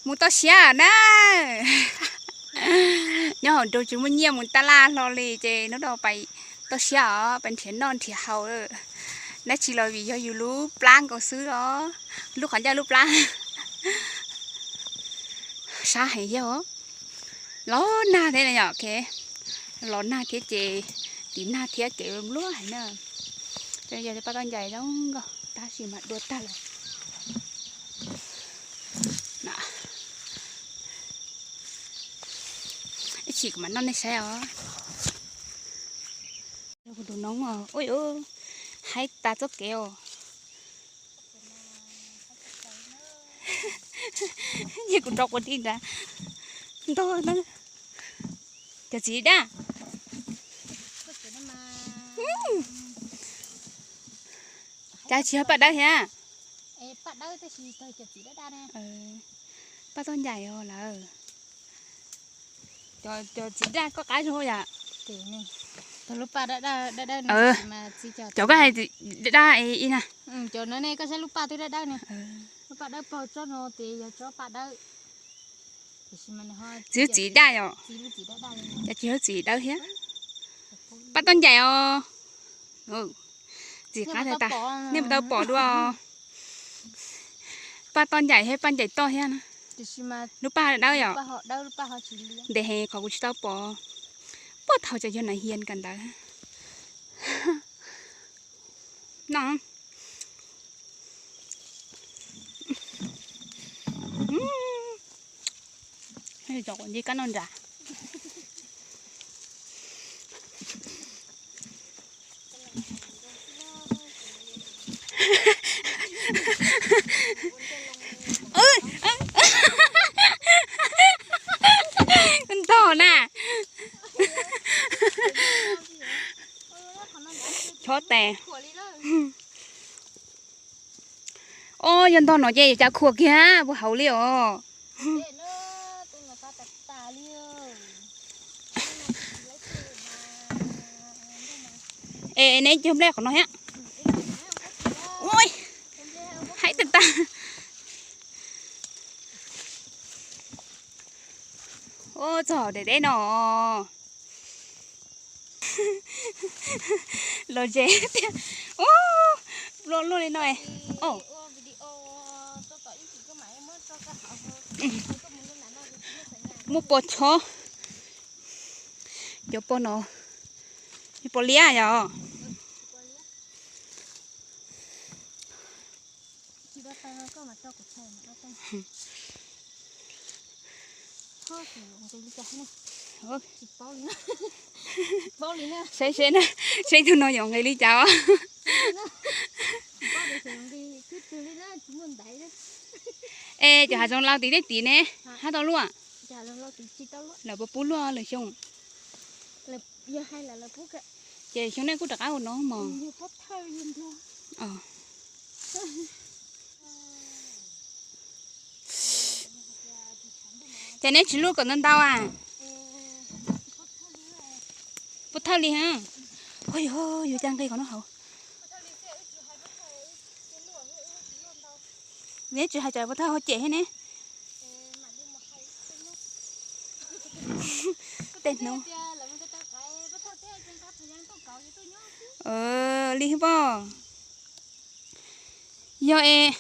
Mus toj siab na. Nyob hauv nroog tsis muaj nyiaj mus taj laj hlo li ces hnub no pais toj siab os, pais nrhiav noj nrhiav haus. Dab tsi los vim yog yus lub plab nkaus xwb os, lub qhov ncauj lub plab. Sab heev thiab os. Los nag thiab yom, los nag thiab ces tiv nag thiab kev npluab heev na. Yog paj toj ncaim zoo nkauj tab sis mas dua tag lawm. Ib chim kuv mam noj nej saib os. Kuv tus noob os, ui, haib tas txoj kev os. Ces kuv rov quav dib nrad. Ntog na. Cov txiv daj. Cas tsis yog paj dawb thiab? Paj toj ncaim os lawm. Cov txiv daj koj qab zog yom. Cov koj hais daj na. Cov no ne koj saib lub paj twb dawb dawb ne. Lub paj dawb paug tsob no ces yog tsob paj dawb. Txiv txiv daj yom. Cov tsis yog txiv dawb thiab. Paj toj ncaim os. Txiv qab thiab tas, nej puas tau pom dua? Paj toj ncaim thiab paj ncaim toj thiab na. Lub paj dawb yom. Ntev heev qhov kuv tsis tau pom. Puag thaum tseem yog nas hias kawm ntawv no. Cov quav ntsej kab noj ntsas. Ntog na. Chob tes. Ob, yog ntog no ces yuav cas khuam kiag puag hauv li os. Es neb cog nplej qhov no thiab. Ui, haib tag tag. Ub, txog deb deb no. Los ze tiag. Ub, luaj luaj li no. Muaj pos chob. Cov pos no, pos liab yom. Saib seb na, seb tug no yuav nqis li cas os. Es cov hav zoov laus tim tej tid ne, hab tau luaj? Lawv puas pub luaj lwm xyoo? Ces xyoo nej kuj rov qab ua no mog. Ces neb tsis luaj kom ntau ntau a? Puab thawj li. Ua yog yuav cas nqis kom no hauv. Neb tsis hais tsam puab thawj ho cem thiab ne. Tej hnub. Li pob. Yog es,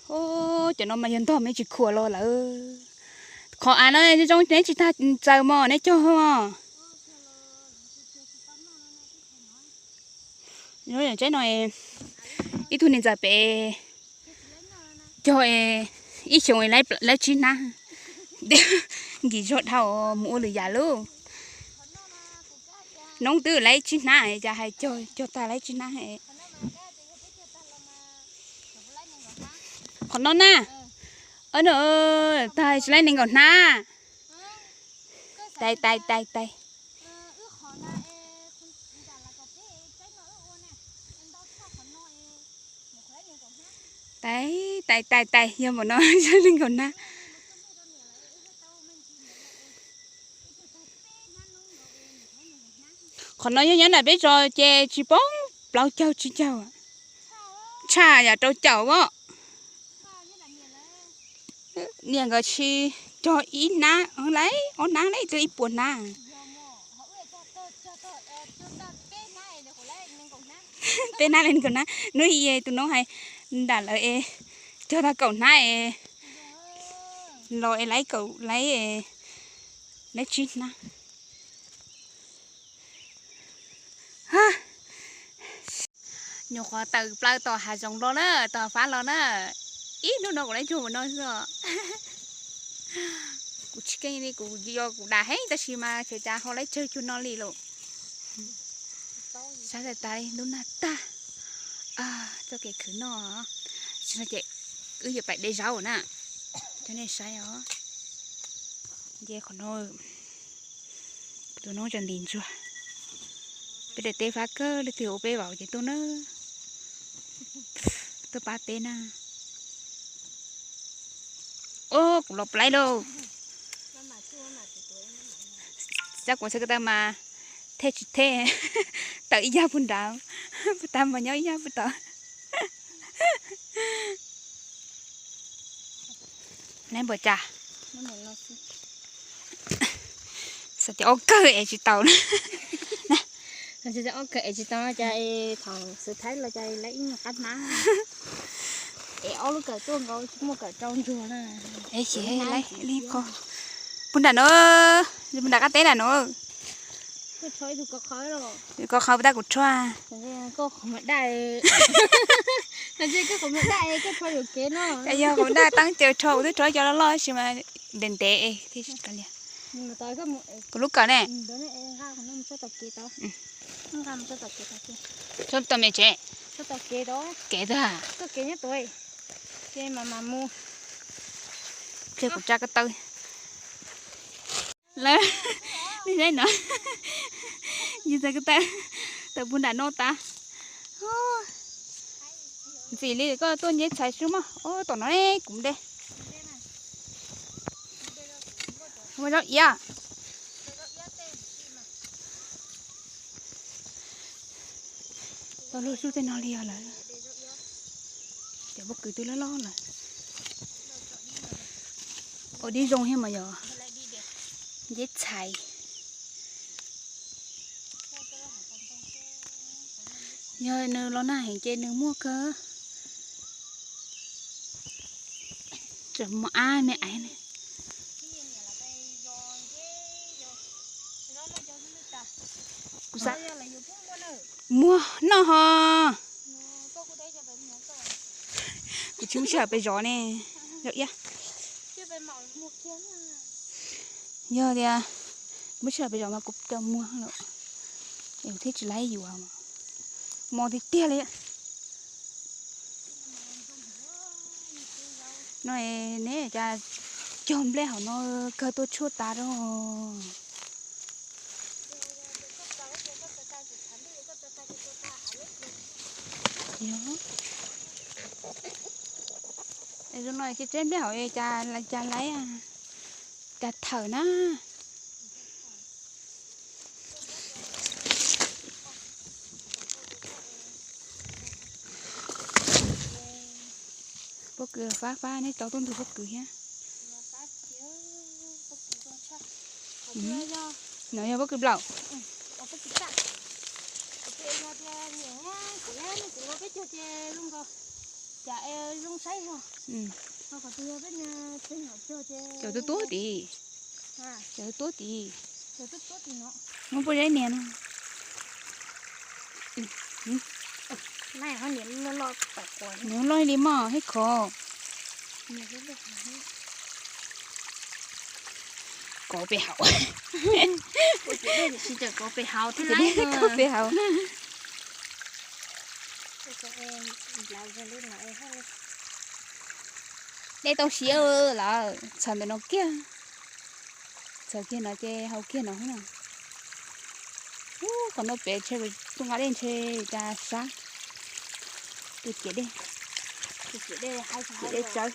cov no mas yog ntog mas tsis khuam los lawm. Qhov av no zoo neb tsis tag txaws mog, neb cog mog. Tsaib no ib tug niam ntxawm pem cog ib xyoos lawv tsib hnab. Nkim zog dhau mus ua lwm yam lauj. Noob twb lawv tsib hnab cas hais cog tag lawv tsib hnab. Qhov no na, tag tsis lawv nees nkaum hnab. Tais tais tais tais. Tais tais tais tais, yog npaum no lawv nees nkaum hnab. Qhov no yog nyob nram peb zos ces tsis poob plaub caug tsib caug. Tshaj yam rau caum os. Niam nkawd tsis cog ib hnab, lawv ob hnab lawv cog ib puas hnab. Peb hnab li nkaum hnab. Hnub ib tus noob hais nram lawv es cog tag kaum hnab es los es lawv kaum lawv, lawv tsib hnab. Nyuam qhuav tawm plaws tom hav zoov los na, tom hav fab los na. Ib hnub no kuv lab cuag mus no xwb. Kuv tsis keej li, kuv yog kuv dam heev tab sis mas tseem cas ho lab tsawg cuag no li lawm. Sab tas tas li, ntub nag tag. Txoj kev khwv noj, tsis no ces wb yuav pais de zaub na. Cov nej saib os. Nce qhov no, tus noob tsa nti ntsuag. Peb daim teb fab kawg, leej twg ua peb vaum ces tuaj na. Tuaj pab peb na. Ob, kuv los plaib lauj. Xav kuv xav ko taw mas thej tsis thej, tawm ib yag puag nrad, puag ta mas nyob ib yag puag tod. Neb npaum cas? Xav tias ob kawg es tsis tau na. Ob kawg es tsis tau no cas thaum xwv thaib los cas lawv ib nyuag qab hnab. Es ob lub kawm tuaj nkaus tsis muaj kawm rau ntsuag na. Es xyov lawv li qho. Puag nram no, puag nram qab teb nram no. Koj qhov tab kuv tshuaj. Yog qhov daj teeb caw rho kuv twb rho cov loj loj tab sis mas ntev ntev thiab. Kuv lub kawm ne. Tso tom me tsev. Kev tag. Pliag kuv tsa ko taw. Lawv, nej saib no, yus txawm ko taw tawm puag nram no tas. Ntxim li koj tuaj nceb txhais xwb mog. Ub, tom no kuv de. Muaj zaub iab. Tau luag xub tej no li os lawm. Cov pob kws twb loj loj lawm. Ua dib zoo thiab mas yog nceb txhais. Yog nws los nag heev ces nws muaj kawg. Tseem muaj ab me aiv ne. Kuv xav muag noj ho. Kuv tsis muaj sij hawm pes zov ne. Zaub iab. Yog tias muaj sij hawm pes zov mas kuv coj muag lawm. Es kuv thiaj tsis laib yuav. Mos tiag tiag li. No ne cas cog nplej hauv no kawg tuaj tshuaj tas rau. Yog. Es zoo no ces tseb nplej hauv cas cas laib, cas thawm na. Pob kws fab fab, neb tau tuaj ntug pob kws thiab. No yog pob kws nplaum. Cov tuab tuab tid. Cov tuab tuab tid. Muab puab zeb nias no. Nws loj li mog, hib khov. Kov pes hauv. Kov pes hauv. Dej tau siav lawm, txhawm ntawm no kiag. Txhawm kiag no ces hau kiag no na. Ub, qhov no pem ntshe tuaj nqa dej ntshe cas sab. Tus ciav dej, ciav dej tsawv.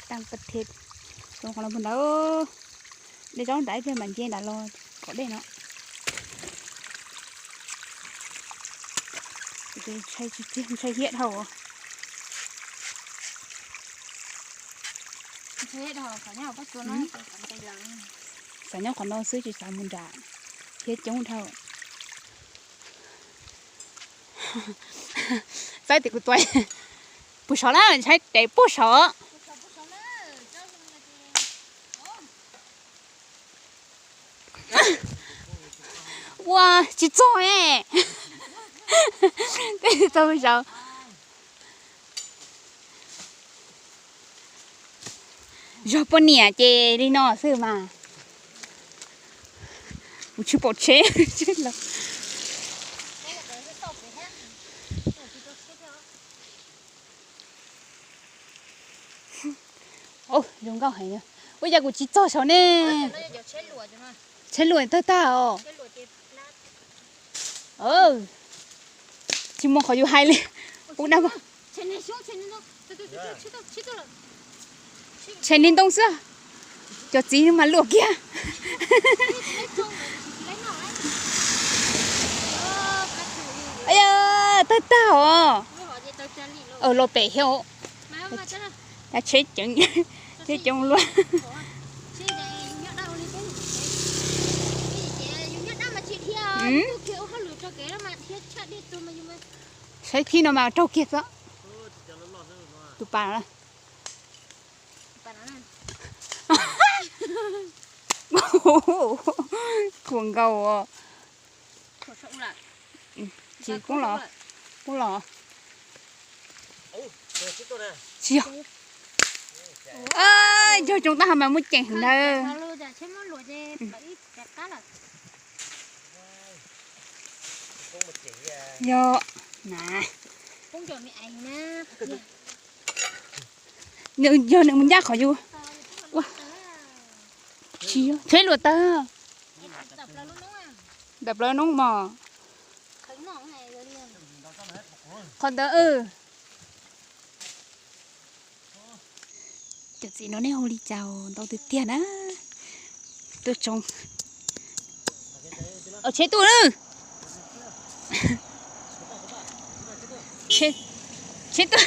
Tag pab thiab, zoo qhov no puag nrad. Dej zaub nrad ib pliag mam nce nrad los kom dej no. Ces ntshai tsis tiag, ntshai hiab dhau. Xav nyob qhov no xwb tsis xav mus nram, hiab coob dhau. Txawb tim kuv tua. Puag saud na, ntshai tes puag saud. Ua tsis txog e. Txog puag saud. Zog poj niam ces li no xwb mas. Kuv tsis pom tsheb. Zoo nkauj heev. Ua cas kuv tsis txog saud ne? Tsheb luam tawg tag os. Tsis muaj qhov yus hais li. Ub, dab, tshee li ntoo xwb. Cov txiv no mas luam kiag. Tawg tag os. Los pem thiab. Cov tsheb ceev, tsheb coob luaj. Saib phib no mas raug kiag xwb. Tus pas no. Khuam nkaus. Tsis poob los, poob los. Tsis yog. Yog coob tab hov mas muaj ceem ntawd. Yog na. Yog nws mus ncaj qhov yus. Tsheb luam tawg. Ntawm plaws noob mos. Qhov ntawd. Cov txiv no nej hu li cas ntau tiag tiag na. Tuaj tsoo. Tsheb tuaj na. Tsheb tuaj.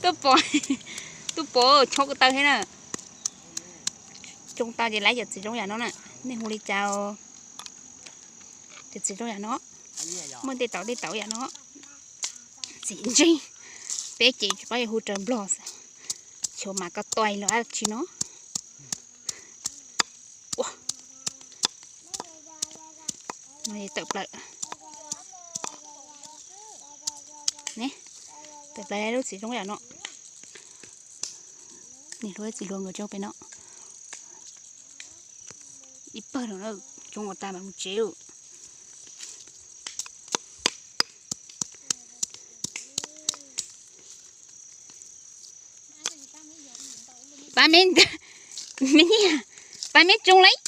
Tuaj pom, tuaj pom chob kuv taw thiab na. Tsoo tau ces lawv cov txiv zoo yam no na. Nej hu li cas? Cov txiv zoo yam no, muaj tej tauv tej tauv yam no. Txiv ntseeg, peb ces tsis paub yog hu raws nplog xwb, xyov mas ko tais los dab tsi no. Tawm plaws, tawm plaws lub txiv zoo yam no. Niam hluas txiv hluas nkawd tsoo pem no. Ib pawg no tsoo ua tas mas mus tsev. Pab me, me, pab me tsoo lawm.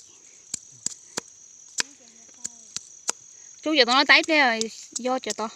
Tsoo cov tod no tas ib pliag, yog cov tod.